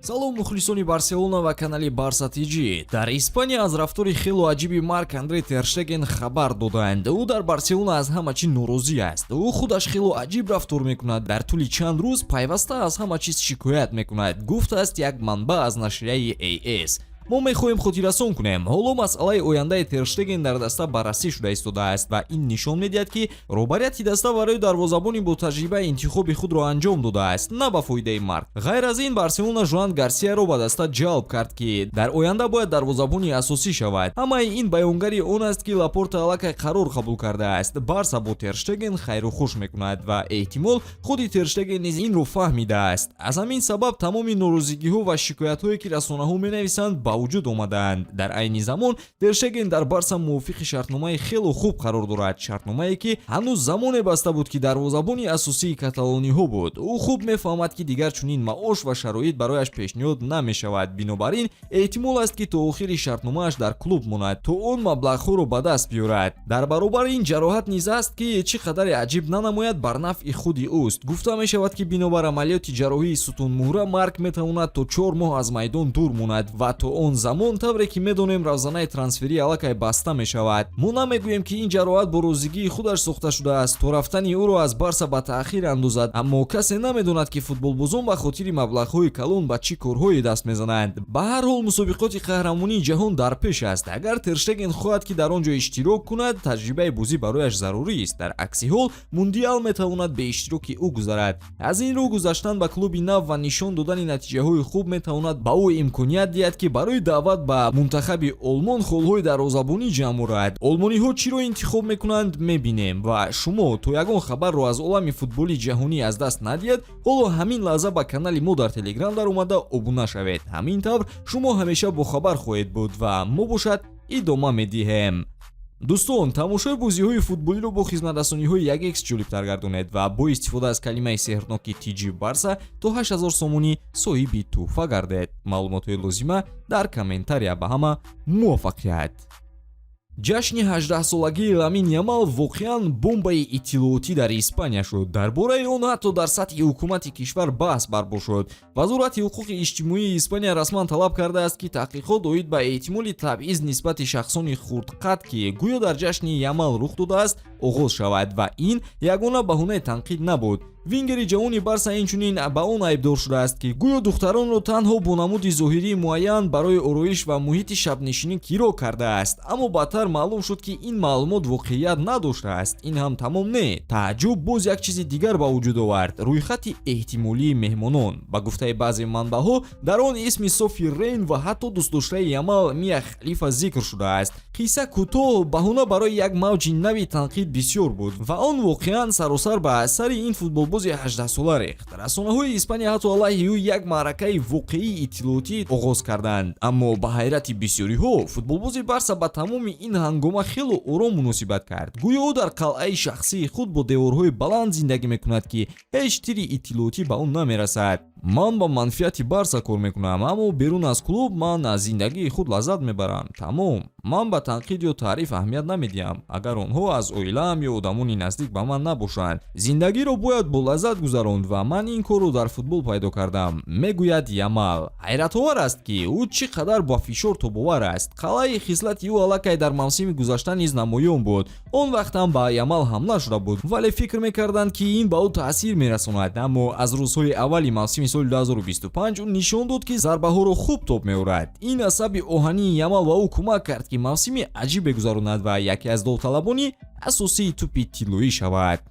Салом, мухлисони Барселона ва канали Барса ТЖ. Дар Испания аз рафтори хело аҷиби Марк Андре Терштеген хабар додаанд. Ӯ дар Барселона аз ҳама чӣ норозӣ аст. Ӯ худаш хело аҷиб рафтор мекунад, дар тӯли чанд рӯз пайваста аз ҳама чиз шикоят мекунад, гуфтааст як манбаъ аз нашрияи AS. Мо мехоҳем хотиррасон кунем, ҳоло масъалаи ояндаи Терштеген дар даста баррасӣ шуда истодааст ва ин нишон медиҳад, ки роҳбарияти даста барои дарвозабони ботаҷриба интихоби худро анҷом додааст, на ба фоидаи Марк. Ғайр аз ин, Барселона Жуан Гарсияро ба даста ҷалб кард, ки дар оянда бояд дарвозабони асосӣ шавад. Ҳамаи ин баёнгари он аст, ки Лапорта аллакай қарор қабул кардааст: Барса бо Терштеген хайру хуш мекунад ва эҳтимол, худи Терштеген низ инро фаҳмидааст. Аз ҳамин сабаб тамоми норозигиҳо ва шикоятҳое, ки расонаҳо менависанд, ба вуҷуд омадаанд. Дар айни замон Терштеген дар Барса мувофиқи шартномаи хело хуб қарор дорад, шартномае, ки ҳанӯз замоне баста буд, ки дарвозабони асосии каталониҳо буд. Ӯ хуб мефаҳмад, ки дигар чунин маош ва шароит барояш пешниҳод намешавад. Бинобар ин эҳтимол аст, ки то охири шартномааш дар клуб монад, то он маблағҳоро ба даст биёрад. Дар баробари ин ҷароҳат низ аст, ки чӣ қадаре аҷиб нанамояд, бар нафъи худи ӯст. Гуфта мешавад, ки бинобар амалиёти ҷарроҳии сутунмуҳра Марк метавонад то 4 моҳ аз майдон дур монад ва то он замон, тавре ки медонем, равзанаи трансферӣ аллакай баста мешавад. Мо намегӯем, ки ин ҷароҳат бо розигии худаш сохта шудааст, то рафтани ӯро аз Барса ба таъхир андозад, аммо касе намедонад, ки футболбозон ба хотири маблағҳои калон ба чӣ корҳое даст мезананд. Ба ҳар ҳол, мусобиқоти қаҳрамонии ҷаҳон дар пеш аст. Агар Терштеген хоҳад, ки дар он ҷо иштирок кунад, таҷрибаи бозӣ барояш зарурӣ аст. Дар акси ҳол мундиал метавонад бе иштироки ӯ гузарад. Аз ин рӯ гузаштан ба клуби нав ва нишон додани натиҷаҳои хуб метавонад ба ӯ имконият диҳад, ки барои даъват ба мунтахаби Олмон холҳои дарвозабонӣ ҷамъ орад. Олмониҳо чиро интихоб мекунанд, мебинем. Ва шумо то ягон хабарро аз олами футболи ҷаҳонӣ аз даст надиҳед, ҳоло ҳамин лаҳза ба канали мо дар Телеграм даромада обуна шавед. Ҳамин тавр шумо ҳамеша бохабар хоҳед буд ва мо бошад идома медиҳем. Дӯстон, тамошои бозиҳои футболиро бо хизматрасониҳои 1x ҷолибтар гардонед ва бо истифода аз калимаи сеҳрноки TG Барса то 8000 сомонӣ соҳиби тӯҳфа гардед. Маълумотҳои лозима дар комментария. Ба ҳама муваффақият! Ҷашни 18-солагии Ламин Ямал воқеан бомбаи иттилоотӣ дар Испания шуд. Дар бораи он ҳатто дар сатҳи ҳукумати кишвар баҳс барпо шуд. Вазорати ҳуқуқи иҷтимоии Испания расман талаб кардааст, ки таҳқиқот оид ба эҳтимоли табъиз нисбати шахсони хурдқад, ки гӯё дар ҷашни Ямал рух додааст, оғоз шавад. Ва ин ягона баҳонаи танқид набуд. Вингери ҷавони Барса инчунин ба он айбдор шудааст, ки гӯё духтаронро танҳо бо намуди зоҳирии муайян барои ороиш ва муҳити шабнишинӣ киро кардааст. Аммо баъдтар маълум шуд, ки ин маълумот воқеият надоштааст. Ин ҳам тамом не, тааҷҷуб боз як чизи дигар ба вуҷуд овард: рӯйхати эҳтимолии меҳмонон. Ба гуфтаи баъзе манбаъҳо, дар он исми Софи Рейн ва ҳатто дӯстдоштаи Ямал Мия Халифа зикр шудааст. Қисса кӯтоҳ, баҳона барои як мавҷи нави танқид бисёр буд ва он воқеан саросар ба сари ин футболбози 18-сола рехт. Расонаҳои Испания ҳатто алайҳи ӯ як маъракаи воқеии иттилоотӣ оғоз карданд. Аммо ба ҳайрати бисёриҳо, футболбози Барса ба тамоми ин ҳангома хело ором муносибат кард. Гӯё ӯ дар қалъаи шахсии худ бо деворҳои баланд зиндагӣ мекунад, ки ҳеҷ тири иттилоотӣ ба он намерасад. «Ман ба манфиати Барса кор мекунам, аммо берун аз клуб ман аз зиндагии худ лаззат мебарам, тамом. Ман ба танқид ё таъриф аҳамият намедиҳам, агар онҳо аз оилаам ё одамони наздик ба ман набошанд. Зиндагиро бояд бо лаззат гузаронд ва ман ин корро дар футбол пайдо кардам», мегӯяд Ямал. Ҳайратовар аст, ки ӯ чӣ қадар ба фишор тобовар аст. Қалъаи хислати ӯ аллакай дар мавсими гузашта низ намоён буд. Он вақт ҳам ба Ямал ҳамла шуда буд, вале фикр мекарданд, ки ин ба ӯ таъсир мерасонад. Аммо аз рӯзҳои аввали мавсими соли 2025 ӯ нишон дод, ки зарбаҳоро хуб тоб меорад. Ин асаби оҳании Ямал ба ӯ кӯмак кард, ки мавсими аҷибе гузаронад ва яке аз довталабони асосии тӯпи тиллоӣ шавад.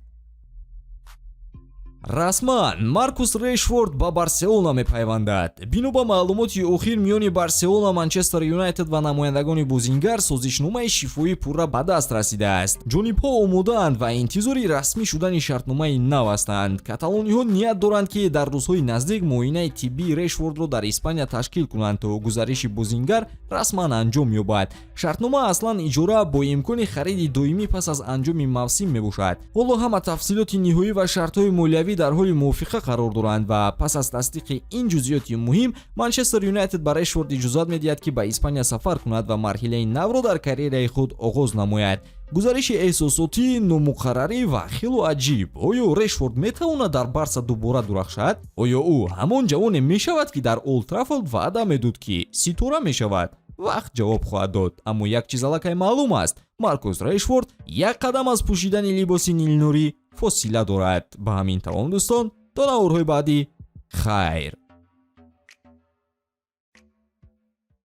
Расман Маркус Решфорд ба Барселона мепайвандад. Бино ба маълумоти охир, миёни Барселона, Манчестер Юнайтед ва намояндагони бозингар созишномаи шифоӣ пурра ба даст расидааст. Ҷонибҳо омодаанд ва интизори расмӣ шудани шартномаи нав ҳастанд. Каталониҳо ният доранд, ки дар рӯзҳои наздик муоинаи тиббии Решфордро дар Испания ташкил кунанд, то гузариши бозингар расман анҷом ёбад. Шартнома аслан иҷора бо имкони хариди доимӣ пас аз анҷоми мавсим мебошад. Ҳоло ҳама тафсилоти ниҳоӣ ва шартҳои молиявӣ. итолиявӣ дар ҳоли мувофиқа қарор доранд ва пас аз тасдиқи ин ҷузъиёти муҳим Манчестер Юнайтед ба Решфорд иҷозат медиҳад, ки ба Испания сафар кунад ва марҳилаи навро дар карьераи худ оғоз намояд. Гузариши эҳсосотӣ, номуқаррарӣ ва хело аҷиб. Оё Решфорд метавонад дар Барса дубора дурахшад? Оё ӯ ҳамон ҷавоне мешавад, ки дар Олд Траффорд ваъда медод, ки ситора мешавад? Вақт ҷавоб хоҳад дод, аммо як чиз аллакай маълум аст: Маркус Решфорд як қадам аз пӯшидани либоси нилнурӣ фосила дорад. Ба ҳамин тамом, дӯстон, то наворҳои баъдӣ, хайр.